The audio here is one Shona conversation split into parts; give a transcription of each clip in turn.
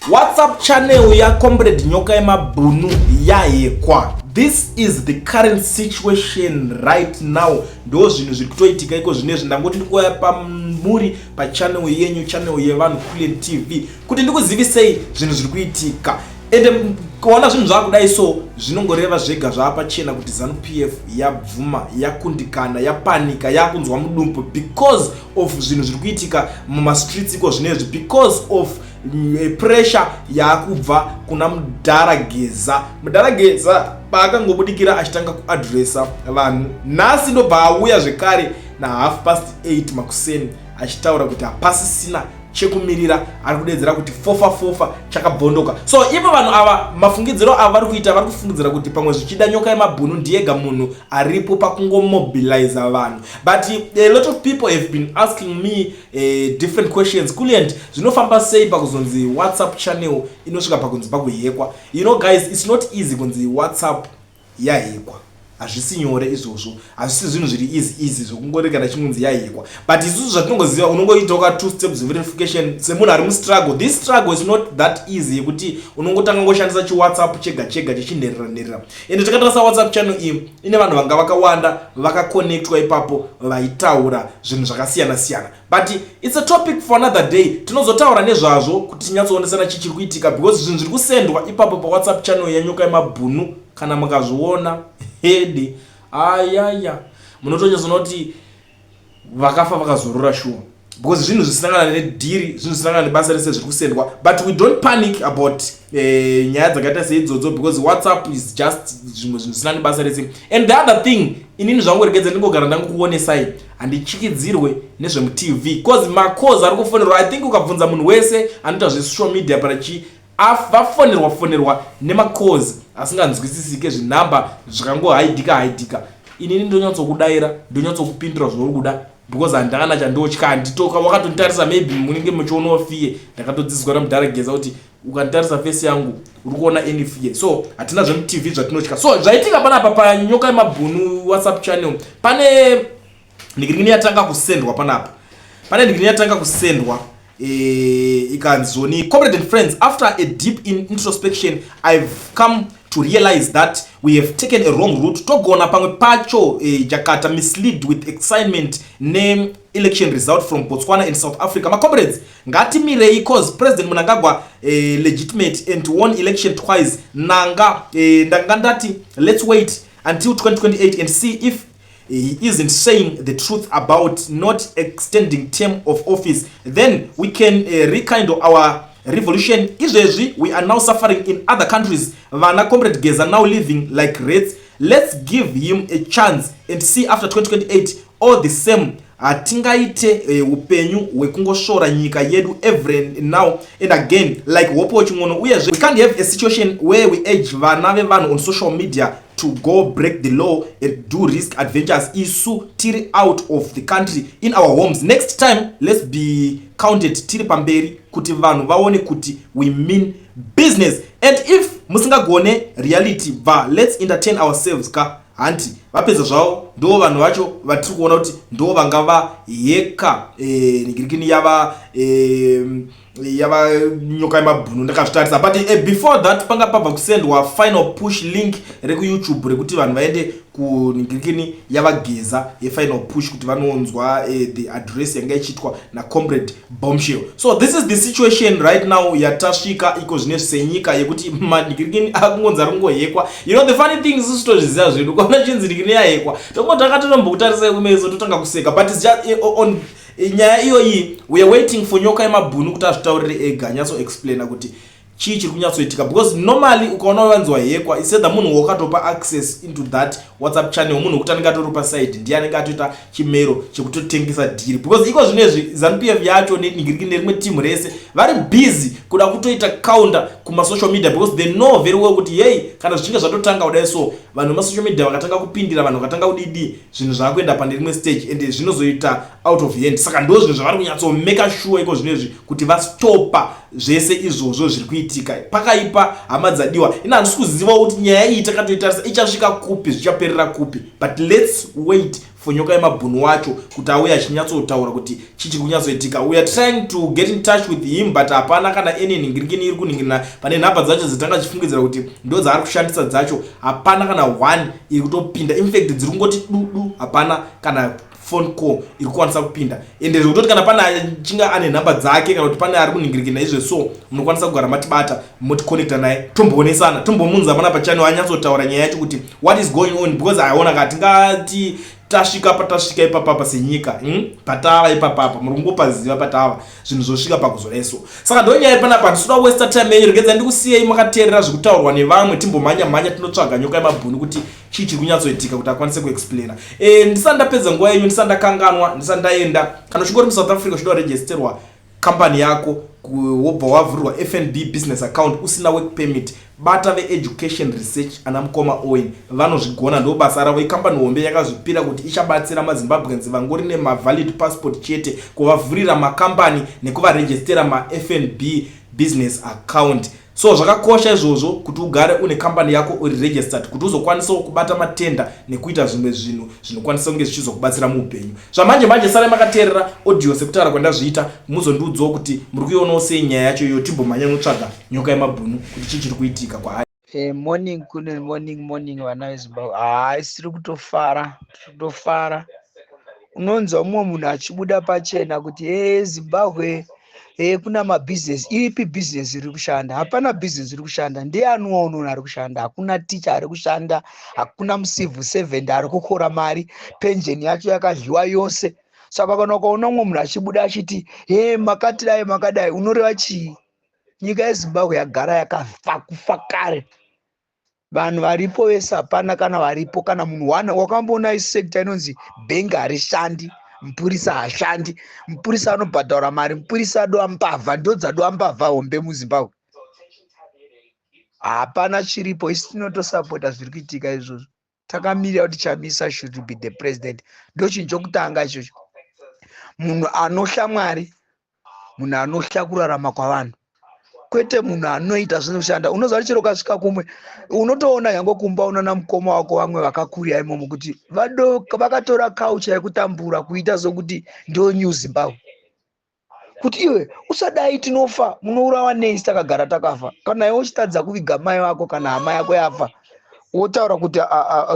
WhatsApp channel yaComrade Nyoka Yemabhunu yahackwa. This is the current situation right now. Ndo zvinhu zviri kutoitika iko zvinezvi. Ndangoti ndikuuya pamuri pachannel yenyu, channel yevanhu, Kulen TV, kuti ndikuzivisei zvinhu zviri kuitika. Ende kuona zvinhu zvakudai so, zvinongoreva zvega zvaapachena kuti ZANU PF yabvuma yakundikana, yapanika, yakunzwa mudumbu because of zvinhu zviri kuitika mumastreets iko zvinezvi, because of pressure yaakubva kuna Mudhara Geza. Mudhara Geza paakangobudikira achitanga kuaddressa vanhu nhasi, ndobva auya zvekare na 8:30 makuseni achitaura kuti hapasisina chekumirira, ari kudedzera kuti fofa fofa, chakabvondoka. So ivo vanhu ava, mafungidziro ava vari kuita, vari kufungidzira kuti pamwe zvichida Nyoka Yemabhunu ndiyega munhu aripo pakungomobiliza vanhu. But a lot of people have been asking me different questions: "Kulient, zvinofamba sei pakuzonzi WhatsApp channel inosvika pakunzi pakuhackwa?" You know guys, it's not easy kunzi WhatsApp yahackwa. Hazvisi nyore izvozvo, hazvisi zvinhu zviri easy easy zvokungori kana chingunzi yahackwa. But isusu zvatinongoziva, unongoitawo ka two steps verification semunhu ari mustruggle. This struggle is not that easy yekuti unongotanga ngoshandisa chiWhatsApp chega chega chechinherera nherera. Ende takatarisa WhatsApp channel iyi, ine vanhu vanga vakawanda vakaconnectwa ipapo, vaitaura zvinhu zvakasiyana siyana. But it's a topic for another day, tinozotaura nezvazvo kuti tinyatsoonesana chii chiri kuitika, because zvinhu zviri kusendwa ipapo paWhatsApp channel yaNyoka Yemabhunu, kana mukazviona hedi, ayaya, munotonyatsoona kuti vakafa vakazorora shuwa, because zvinhu zvisina kana nedhiri, zvinhu zvisina kana nebasa rese zviri kusendwa. But we don't panic about nyaya dzakaita seidzodzo, because WhatsApp is just zvimwe zvinhu zvisina nebasa rese. And the other thing, inini zvangu, regedza ndingogara ndangokuonesai, handichikidzirwe nezvemuTV, because macalls ari kufonerwa, I think ukabvunza munhu wese anoita zvesocial media parachi, vafonerwa fonerwa nemacalls asinganzwisisike, zvinhamba zvakangohaidhika haidhika. Inini ndonyatsokudayira, ndonyatsokupindura zvauri kuda, because handakana chandotya. Handitoka wakatonditarisa, maybe munenge muchionawo fear. Ndakatodzidziswa namudhara Geza kuti ukanditarisa face yangu, uri kuona any fear. So hatina zvemuTV zvatinotya. So zvaitika panapa paNyoka Yemabhunu WhatsApp channel, pane ndikirini yatanga kusendwa panapa, pane ndikirini yatanga kusendwa ikanzoni, "Comrade and friends, after a deep introspection, I've come to realize that we have taken a wrong route. Togona pamwe pacho jakata mislead with excitement ne-election result from Botswana and South Africa. Macomrades, ngatimirei, cause President Mnangagwa legitimate and won election twice. Nanga ndanga ndati let's wait until 2028 and see if he isn't saying the truth about not extending term of office. Then we can rekindle our revolution. Izvezvi we are now suffering in other countries. Vana Comrade Geza now living like rats. Let's give him a chance and see after 2028. All the same, hatingaite upenyu hwekungosvora nyika yedu every now and again like Hope Chin'ono. Uyezve we can't have a situation where we urge vana vevanhu on social media to go break the law and do risk adventures, isu tiri out of the country in our homes. Next time let's be counted tiri pamberi kuti vanhu vaone kuti we mean business. And if musingagone reality bva, let's entertain ourselves ka." Hanti vapedza zvavo, ndo vanhu vacho vatiri kuona kuti ndo vanga vahacka nigirikini yava Nyoka Yemabhunu. Ndakazvitarisa, but before that panga pabva kusendwa final push link rekuYouTube rekuti vanhu vaende kunigirikini yavaGeza yefinal push kuti vanonzwa the address yanga ichiitwa naComrade Bombshell. So this is the situation right now yatasvika iko zvine senyika, yekuti manigirikini akungonzi ari kungohackwa. You know the funny thing, isusu tozviziva zvedu, kwaona chinzi nigirikini yahackwa, tongoti takatotombokutarisai kumeso, totanga kuseka. But it's just, on nyaya iyoyi, we are waiting for Nyoka Yemabhunu kuti azvitaurire ega, anyatsoexplaina kuti chii chiri kunyatsoitika, because normally ukaona wanzi wahackwa, isetha munhu wakatopa access into that WhatsApp channel, munhu wekuti anenge atori paside, ndiye anenge atoita chimero chekutotengesa dhiri, because iko zvinezvi ZANU PF yacho neningiriki nerimwe timu rese vari busy kuda kutoita counter kumasocial media, because they know very well kuti yei, kana zvichinge zvatotanga kudai so, vanhu vemasocial media vakatanga kupindira, vanhu vakatanga kudidi, zvinhu zvaakuenda pane rimwe stage and zvinozoita out of hand. Saka ndo zvinhu zvavari kunyatsomaka sure iko zvinezvi kuti vastopa zvese izvozvo zviri kuitika. Pakaipa, hama dzadiwa. Ina handisi kuzivawo kuti nyaya iyi takatoitarisa ichasvika kupi, zvichaperera kupi, but let's wait. for Nyoka Yemabhunu wacho kuti auye achinyatsotaura kuti chii chiri kunyatsoitika. We are trying to get in touch with him, but hapana kana any nhingirikini iri kunhingirina. Pane nhamba dzacho dzatanga tichifungidzira kuti ndo dzaari kushandisa dzacho, hapana kana one iri kutopinda. Infact, dziri kungoti dudu, hapana kana phone call iri kukwanisa kupinda. Ende zvekutoti kana pane achinge ane nhamba dzake kana kuti pane ari kunhingirikina izve, so munokwanisa kugara matibata, moticonnecta naye, tomboonesana, tombomunza pana pachannel anyatsotaura nyaya yacho kuti what is going on, because aiona ka tingati tasvika patasvika ipapapa senyika, Patava ipapapa, muri kungopaziva patava, zvinhu zvosvika pakuzoreso. Saka ndo nyaya panapa. Handisuda waste time yenyu, regedza ndikusiyei makateerera zvekutaurwa nevamwe. Timbomhanya mhanya tinotsvaga Nyoka Yemabhunu kuti chii chiri kunyatsoitika kuti akwanise kuexplaina. Ndisati ndapedza nguva yenyu, ndisati ndakanganwa, ndisati ndaenda, kana uchingori muSouth Africa uchida kuregisterwa kambani yako, wobva wavhurirwa FNB business account usina work permit, bata veEducation Research. Ana mukoma Owen vanozvigona, ndo basa ravo. Ikambani hombe yakazvipira kuti ichabatsira maZimbabweans vangori nemavalid passport chete, kuvavhurira makambani nekuvarejistera maFNB business account. So zvakakosha izvozvo kuti ugare une kambani yako uri registered, kuti uzokwanisawo kubata matender nekuita zvimwe zvinhu zvinokwanisa kunge zvichizokubatsira muupenyu. Zvamanje manje, sarai makateerera audio sekutaura kwandazviita, muzondiudzawo kuti muri kuionawo sei nyaya yacho iyoyo. Timbomhanya notsvaga Nyoka Yemabhunu kuti chii chiri kuitika kwaari. Morning kune morning, morning vana veZimbabwe. Hayi, tiri kutofara, tiri kutofara. Unonzwa mumwe munhu achibuda pachena kuti e Zimbabwe e kuna mabhizinesi. Iripi bhizinesi iri kushanda? Hapana bhizinesi iri kushanda. Ndiani waunoona ari kushanda? Hakuna ticha ari kushanda, hakuna mucivil servant ari kukora mari, penjeni yacho yakadyiwa yose. Saka kana ukaona mumwe munhu achibuda achiti he makatidai makadai, unoreva chii? Nyika yeZimbabwe yagara yakafa kufa kare. Vanhu varipo vese hapana kana varipo kana munhu one. Wakamboona isector inonzi bhengi harishandi, mupurisa hashandi, mupurisa anobhadhara mari, mupurisa adova mbavha, ndo dzadova mbavha hombe muZimbabwe. Hapana chiripo. Isi tinotosapota zviri kuitika izvozvo. Takamirira kuti Chamisa should be the president. Ndo chinhu chokutanga ichocho. Munhu anohla Mwari, munhu anohla kurarama kwavanhu, kwete munhu anoita zvinoshanda. Unoziva kuti chero ukasvika kumwe unotoona yango kumba unoona mukoma wako, vamwe vakakurira imomo, kuti vakatora culture yekutambura kuita sokuti ndo new Zimbabwe, kuti iwe usadai tinofa, munourawa nei? Takagara takafa. Kana iwe uchitadza kuviga mai vako kana hama yako yafa, wotaura kuti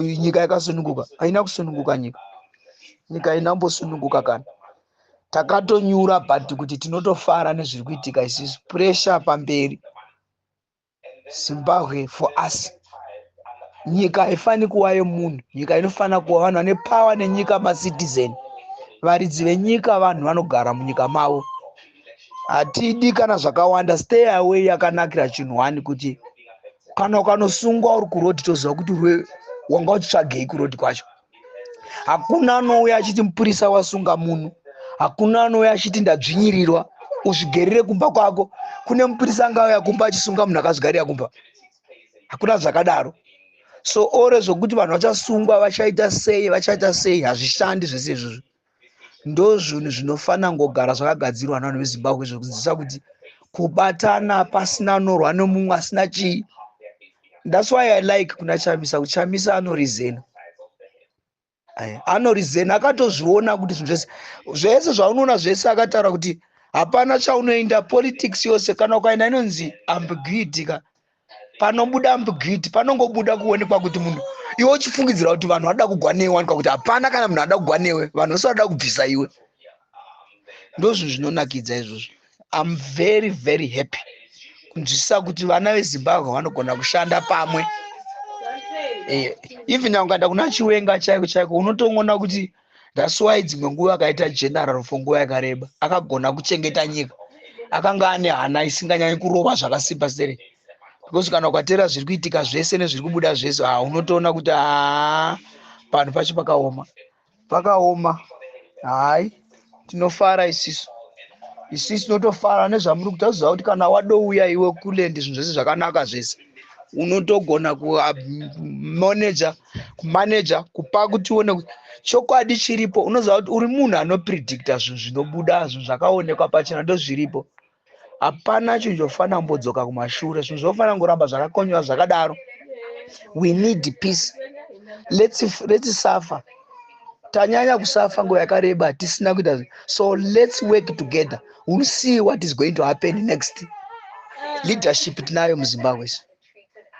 nyika yakasununguka. Haina kusununguka nyika, nyika inambosununguka kana takatonyura. But kuti tinotofara nezviri kuitika isusu, pressure pamberi. Zimbabwe for us. Nyika haifani kuva yemunhu, nyika inofanira kuva vanhu vane power nenyika, macitizen, varidzi venyika, vanhu vanogara munyika mavo. Hatidi kana zvakawanda. Stay away yakanakira chinhu one, kuti kana ukanosungwa uri kurodhi, toziva kuti wanga uchitsvagei kurodhi kwacho. Hakuna anouya achiti mupurisa wasunga munhu, hakuna anouya achiti ndadzvinyirirwa. Uzvigerere kumba kwako. Kune mupurisa angauya kumba achisunga munhu akazvigarira kumba? Hakuna zvakadaro. So ore zvokuti vanhu vachasungwa, vachaita sei, vachaita sei, hazvishandi zvese izvozvo. Ndo zvinhu zvinofanira ngogara zvakagadzirwa navanhu veZimbabwe, zvokudzidzisa kuti kubatana pasina anorwa nemumwe, asina chii. That's why I like kuna Chamisa, kuti Chamisa anorizena, anorizena. Akatozviona kuti zvinhu zvese zvese zvaunoona zvese, akataura kuti hapana chaunoenda. Politics yose kana ukaenda inonzi ambiguity ka. Panobuda ambiguity, panongobuda kuonekwa kuti munhu iwe uchifungidzira kuti vanhu vanoda kugwa newe, wanikwa kuti hapana kana munhu anoda kugwa newe, vanhu vose vanoda kubvisa iwe. Ndo zvinhu zvinonakidza izvozvo. I'm very very happy kunzwisisa kuti vana veZimbabwe vanogona kushanda pamwe. Even ukaenda kuna Chiwenga chaiko chaiko, unotoona kuti that's why dzimwe nguva akaita general for nguva yakareba. Akagona kuchengeta nyika, akanga ane hana isinganyanyi kurova zvakasimba sere, because kana ukateera zviri kuitika zvese nezviri kubuda zvese, ha, unotoona kuti haa, panhu pacho pakaoma, pakaoma. Hai, tinofara isisu, isisu tinotofara nezvamuri kutaziva kuti kana wadouya iwe kulendi, zvinhu zvese zvakanaka zvese, unotogona kumaneja, kumaneja kupa kuti uone kuti chokwadi chiripo. Unoziva kuti uri munhu anopredicta zvinhu zvinobuda, zvinhu zvakaonekwa pachena, ndo zviripo. Hapana chinhu chofanira kumbodzoka kumashure, zvinhu zvofanira kungoramba zvakakonywa zvakadaro. We need peace. Let's suffer. Tanyanya kusafa nguva yakareba tisina kuita. So let's work together. We'll see what is going to happen next. Leadership tinayo muZimbabwe.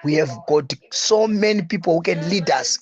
We have got so many people who can lead us.